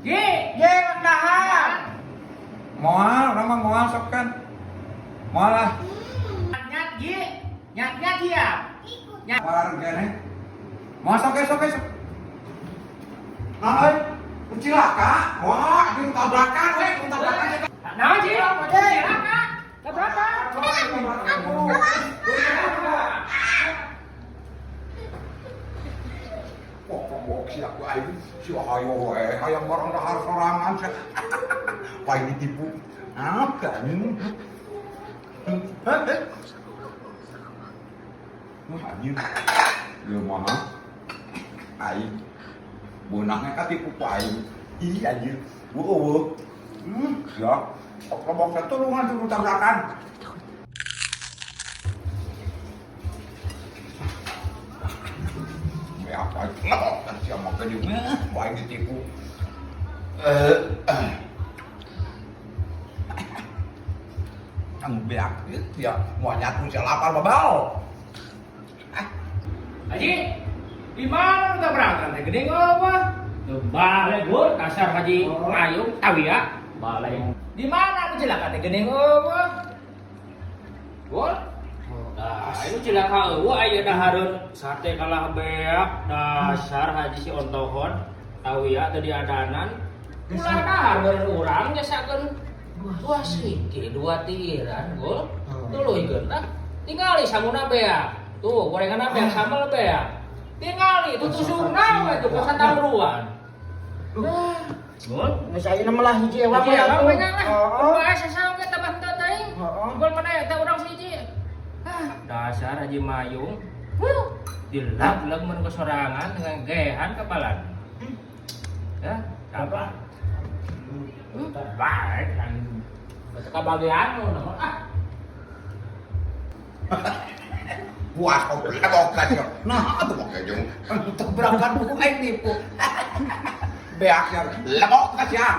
Ji, Ye, dahar. Moal, urang mah moal sok kan. Moal lah. Nyat Ji, nyat nyat ya. Nyat. Moal keneh. Moal sok ge, sok ge, sok. Nah, euy, cilaka. Wah, ini tabrakan we, tabrakan. Nah, Ji, cilaka. Tabrakan. Pokok si aku aing si ayo we hayang barang dahar sorangan sia. Wah ini ditipu. Apa anjing? Hah? Wah anjing. Ieu mah aing beunangnya katipu ku aing. Ih anjing. Eueuh eueuh. Ya. Kok tulungan turun tabrakan. Ya apa? Siapa mau ke juga? Wah ini ditipu. Eh, Ang beak ya, mau nyatu si lapar babal. Haji, di mana lu tabrakan teh gede apa? Tuh balik gur kasar Haji Mayung tahu ya? Balik. Di mana lu cilaka teh gede apa? Gur? Nah, itu cilaka eueuh aya dahareun sate kalah beak dasar Haji si ontohon tahu ya tadi adanan. Ulah dahar beureun urang nyasakeun dua siki, dua tiran, gol. Tuluy lah. Tingali sanguna beak. Tuh, gorengan beak, sambal beak. Tingali tutusukna we tuh kosan tamruan. Nah, gol. Geus ayeuna mah lah hiji ewang Iya, lah bang, tuh. banyak lah. Heeh. Bae sasaung ge tambah teu teuing. Heeh. Gol mana eta urang siji. Ah, dasar Haji Mayung. Huh, dilap-lap mun kesorangan dengan gehan kepalan. Ya, apa? Baik kan. Kabagian lu nomor ah. Puas kau belakang ya. Nah, atuh pakai jeung tabrakan buku aing nipu. Beak ya, lebok ka sia.